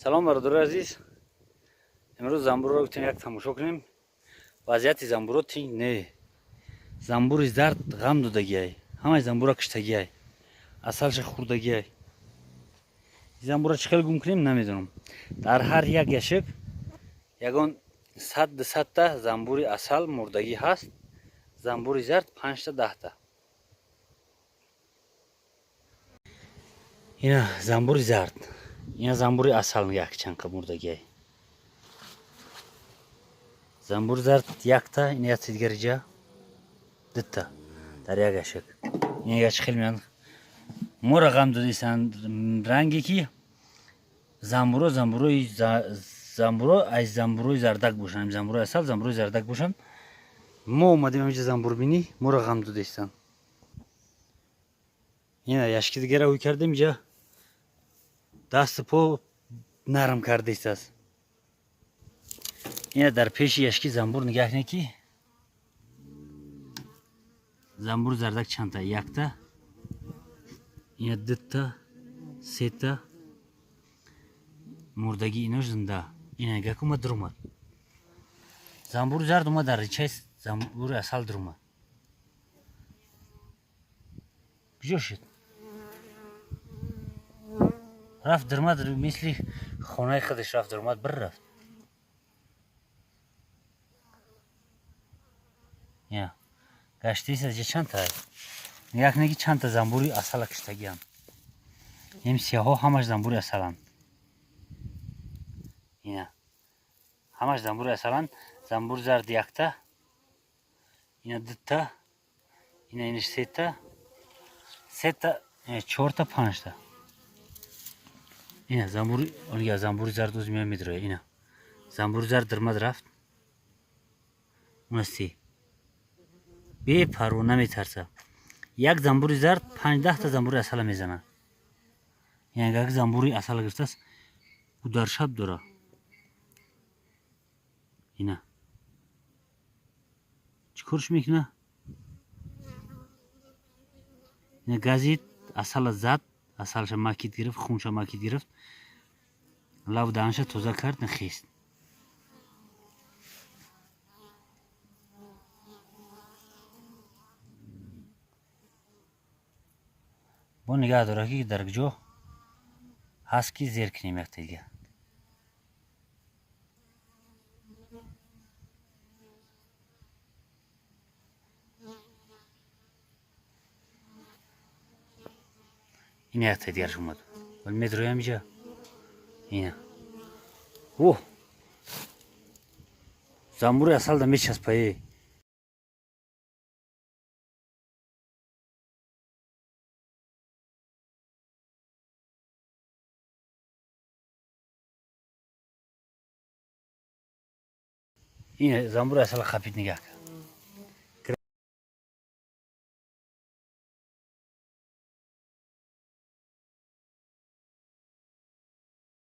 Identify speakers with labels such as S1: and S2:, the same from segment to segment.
S1: Салом, бародарои азиз. Имрӯз замбурро гуфтем, як тамошо кунем. Вазъияти замбуро тинг не. Замбури зард ғам додагиай, ҳамаи замбура киштагиай, асалша хӯрдагиай. Замбура чӣ хел гум кунем, намедонам. Дар ҳар як яшик ягон 100, 200-та замбури асал мурдагӣ ҳаст, замбури зард панҷта, 10-та. Ина замбури зард, ина замбури асал, якчанқа мурдагиай. Замбури зард якта, ина якта дигари ҷа, дута дар як яшик. Ина ячи хел меянд, моро ғам додисанд. Ранге ки замбуро, замбурои замбуро аз замбурои зардак бошанд, замбурои асал, замбурои зардак бошанд. Мо омадем ҳаминҷа замбурбинӣ, моро ғам додистанд. Ина яшки дигара ҳуй кардем, иҷа дасту по нарм кардистааст. Ина дар пеши яшки замбур нигаҳ кунед, ки замбури зардак чандта: якта, ина дута, сета мурдагӣ, инош зинда. Ина нигоҳ кун, омад, даромад. Замбури зард омад, дар ричаи замбури асал даромад. Куҷо шуд? Рафт, даромад, мисли хонаи худаш рафт, даромад, бир рафт. Я гаштист ҷа. Чандта нигоҳ кунед, ки чандта замбури асала киштагианд. Ин сиёҳҳо ҳамаш замбури асаланд. Ина ҳамаш замбури асаланд. Замбури зард якта, ина дута, ина инаш сета, сета, чорта, панҷта. Ина замбури онига, замбури зард оз меоя, медроя. Ина замбури зард дармад, рафт. Уна се бепарво наметарса. Як замбури зард 5-10-та замбури асала мезанад. Яъне як замбури асала гирифтааст, ӯ дар шаб дора. Ина чӣ корш мекуна? Ина газид, асала зад, асалша макид гирифт, хунша макид гирифт, лаву даҳанша тоза кард, хест. Бо нигаҳ дора, ки дар ҷо ҳаст, ки зер кунем якта дига. Ина якта дигараш омад, вале медроям иҷа. Ина о замбури асалда мечаспае. Ина замбури асала хапид, нигаҳ кар.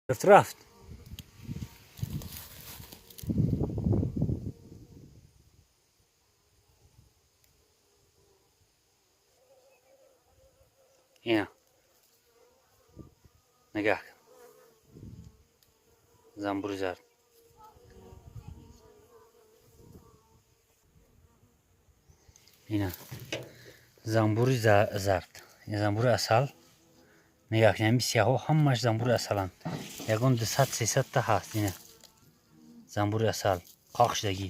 S1: Рафт. Ина. Нигоҳ кун. Замбури зард. Ина. Замбури зард. Ин замбури асал. Нигоҳ кун, ҳамин сияҳҳо ҳамааш замбури асаланд. Ягон 200-300 та ҳаст. Ина. Замбури асал. Қоқ шудагӣ.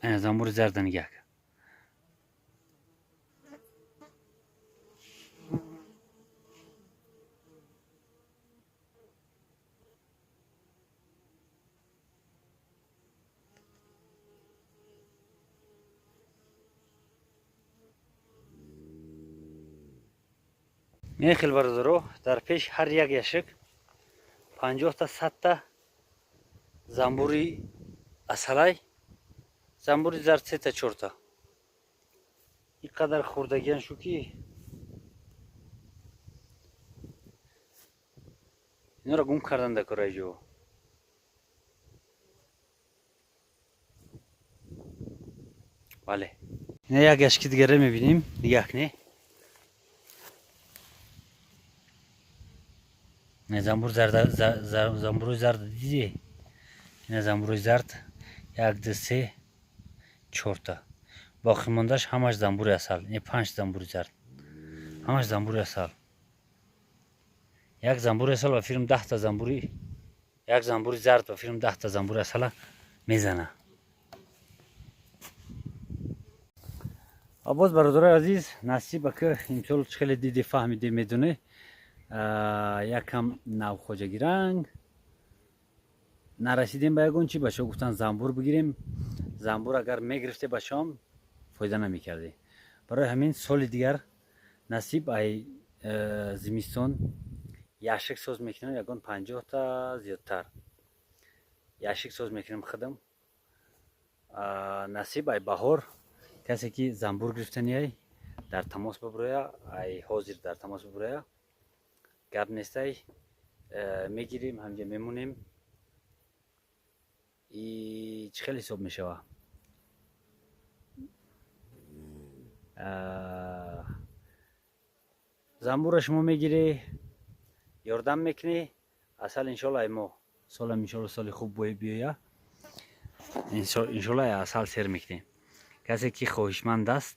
S1: Ина замбури зарда нигоҳ кун. Ин хел бародаро, дар пеш ҳар як яшик 50 та 100 та замбури асалай, замбури зард 3 та 4 та. Ин қадар хӯрдагиан шу ки инора гум кардан дар кораи ҷо. Бале. Ина як яшики дигаре мебинем, нигоҳ кунед. Ина замбур зарда, замбурои зард дидӣ? Ина замбурои зард 1 2 3 4 та. Боқӣ мондааш ҳамаш замбури асал. Ин 5 замбури зард. Ҳамаш замбури асал. Як замбури асал ба филм 10 та замбури, як замбури зард ба филм 10 та замбури асала мезана. Боз бародарои азиз, насиба ки имсол хеле диди, фаҳмиди, медонӣ, якам навхоҷагиранг нарасидем ба ягон чи. Бачаҳо гуфтанд замбур бигирем. Замбур агар мегирифте, бачаҳом фоида намекардӣ. Барои ҳамин соли дигар насиб ай зимистон яшик соз мекунем, ягон 50 та зиёдтар яшик соз мекунем худам. Насиб ай баҳор касе ки замбур гирифтаниай дар тамос бибуроя, ай ҳозир дар тамос бибуроя, гап нестай, мегирем, ҳамҷа мемонем. И чӣ хел ҳисоб мешава? Замбурра шумо мегирӣ, ёрдам мекунӣ, асал иншолло ай мо солам иншолло соли хуб биёя, иншолло ай асал сер мекунем. Касе ки хоҳишманд аст,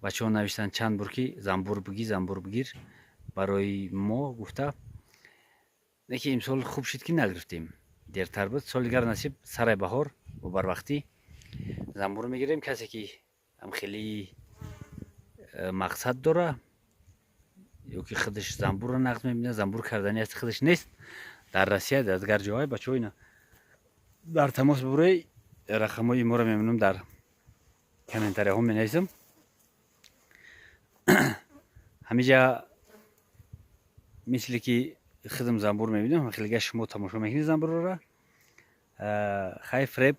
S1: бачаҳо навиштанд чанд бор ки замбур бигир, замбур бигир барои мо гуфта. Лекин имсол хуб шуд ки нагирифтем, дертар буд. Соли дигар насиб сараи баҳор бо барвақтӣ замбур мегирем. Касе ки ам хеле мақсад дора ё ки худаш замбурро нағз мебинад, замбур кардани аст, худаш нест дар Россия, дар дигар ҷоҳои, бачаҳо ина дар тамос бибуред, рақамҳои моро мемонам, дар комментарияҳо менависам. Ҳамиҷа мисли ки худам замбур мебинам, хелега шумо тамошо мекунед замбурро. Хай, фреб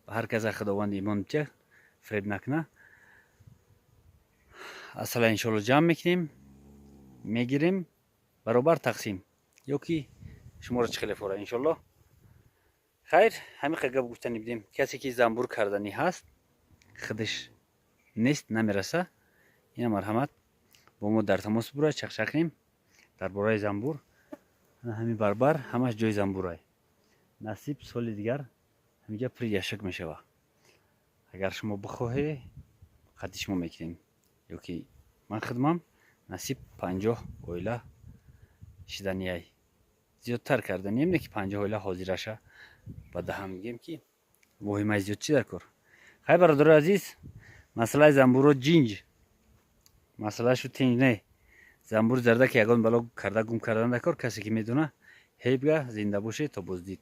S1: ҳар каса худованд имон битя, фреб накуна. Асала иншолло ҷамъ мекунем, мегирем, баробар тақсим ё ки шуморо чӣ хеле фора иншолло. Хайр, ҳамин қадр гап гуфтанӣ будем. Касе ки замбур карданӣ ҳаст, худаш нест, намераса, ина марҳамат бо мо дар тамос бура, чақчақ кунем дар бораи замбур. Ҳамин барбар ҳамаш ҷои замбурай. Насиб соли дигар ҳаминҷа пури яшак мешава. Агар шумо бихоҳе, қадди шумо мекунем ё ки ман хидмам насиб 50 оила шиданияй. Зиёдтар карданием, не ки 50 оила ҳозираша ба даҳам мегӯем ки воҳимаи зиёд чӣ дар кор. Хай, бародарои азиз, масъалаи замбурро ҷинҷ масъалашу тинҷ не. Замбури зарда ки ягон бало карда гум кардан дар кор, касе ки медона ҳебга. Зинда бошед то боздид.